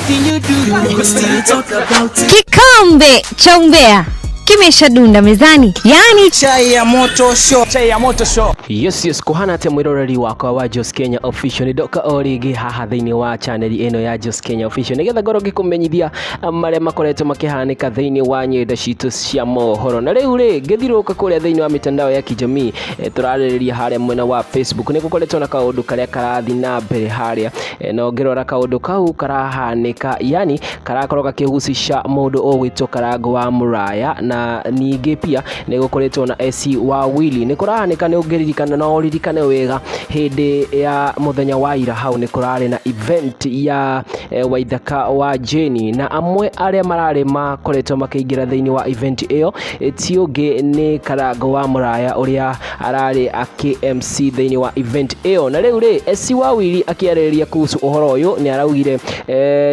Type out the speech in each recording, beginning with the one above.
Anything you do, we still talk about it. Kikombe cha umbea kimeshadunda mezani, yani Chai ya moto show. Chai ya moto show. Yes, kuhana atia mwiroreri wakwa wa Jos Kenya Official? Nĩ ndoka o rĩngĩ haha thĩinĩ wa channel ĩno ya Jos Kenya Official nĩgetha ngorwo ngĩkũmenyithia marĩa makoretwo makĩhanĩka thĩinĩ wa nyenda citũ cia mohoro. Na rĩu rĩ, ngĩthiũrũrũka kũrĩa thĩinĩ wa mitandao ya kijamii, tũrarĩrĩria harĩa mwena wa Facebook, nĩ gũkoretwo na kaũndũ karĩa karathiĩ na mbere harĩa, na ũngĩrora kaũndũ kau karahanĩka, yani karakorwo gakĩhusisha mũndũ ũgwĩtwo Karango wa Mũraya, na ningĩ pia nĩ gũkoretwo na Essy wa Willy. Nĩ kũrahanĩka, nĩ ũngĩririkana na ũririkane wega, hĩndĩ ya mũthenya wa ira hau nĩ kũrarĩ na event ya Waithaka wa Jane, na amwe arĩa mararĩ makoretwo makĩingĩra thĩinĩ wa event ĩyo ti ũngĩ nĩ Karango wa Mũraya, ũrĩa ararĩ akĩ MC thĩinĩ wa event ĩyo. Na rĩu rĩ, Essy wa Willy akĩarĩrĩria kuhusu ũhoro ũyũ nĩ araugire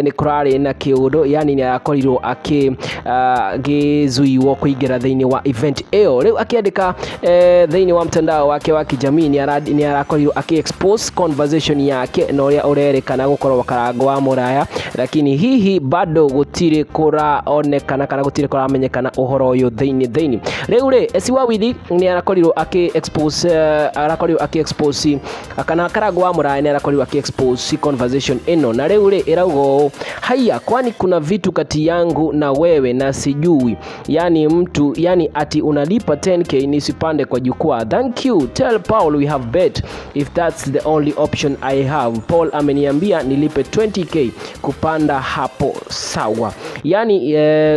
nĩ kũrarĩ na kĩũndũ, yani nĩ arakorirwo akĩzuiwo kũingĩra thĩinĩ wa event ĩyo. Rĩu akĩandĩka thĩinĩ wa mtandao wake wa kijamii, nĩ arakorirwo akĩ expose conversation yake na ũrĩa ũrerĩkana gũkorwo Karango wa Mũraya, lakini hihi bado gũtirĩ kũraonekana kana gũtirĩ kũramenyekana ũhoro ũyũ thĩinĩ. Rĩu rĩ, Essy wa Willy nĩ arakorirwo akĩ expose, arakorirwo akĩ expose, kana Karango wa Mũraya nĩ arakorirwo akĩ expose conversation ĩno. Na rĩu rĩ, ĩrauga ũũ: "Haya, kwani kuna vitu kati yangu na wewe na sijui? Yani mtu, yani ati unalipa 10K nisipande kwa jukwaa? Thank you. Tell Paul we have bet if that's the only option I have. Paul ameniambia nilipe 20K kupanda hapo." Sawa, yani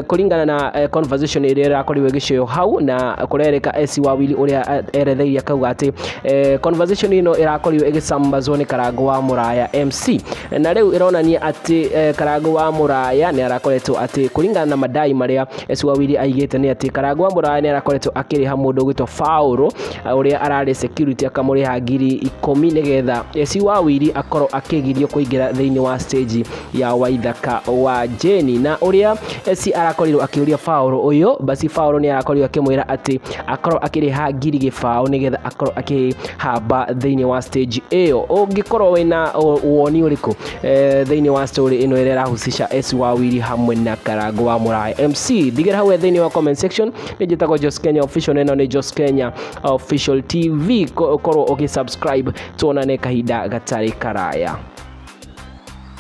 kulingana na conversation ĩrĩa ĩrakorirwo ĩgĩcĩo hau, na kũrerĩka Essy wa Willy ũrĩa eretheire akauga atĩ conversation ĩno ĩrakorirwo ĩgĩsambazwo nĩ Karango wa Mũraya MC, na rĩu ĩronania atĩ Karango wa Mũraya nĩ arakoretwo atĩ, kũringana na madai marĩa Essy wa Willy aigĩte, nĩ atĩ Karango wa Mũraya nĩ arakoretwo akĩrĩha mũndũ ũgwĩtwo Faũrũ, ũrĩa ararĩ security, akamũrĩha 10,000 nĩgetha Essy wa Willy akorwo akĩgirio kũingĩra thĩinĩ wa stage ya Waithaka wa Jane. Na ũrĩa Essy arakorirwo akĩũria Faũrũ ũyũ, basi Faũrũ nĩ arakorirwo akĩmwĩra atĩ akorwo akĩrĩha 10,000 nĩgetha akorwo akĩhamba thĩinĩ wa stage ĩyo. Ũngĩkorwo wĩna woni ũrĩkũ thĩinĩ wa story ĩno ĩrĩa ĩrahusisha Essy wa Willy hamwe na Karango wa Mũraya MC? Ndigĩra hau thĩinĩ wa comment section. Nĩ njĩtagwo Jos Kenya Official, na ĩno nĩ Jos Kenya Official TV. Korwo ũgĩ subscribe, tuonane kahinda gatarĩ karaya.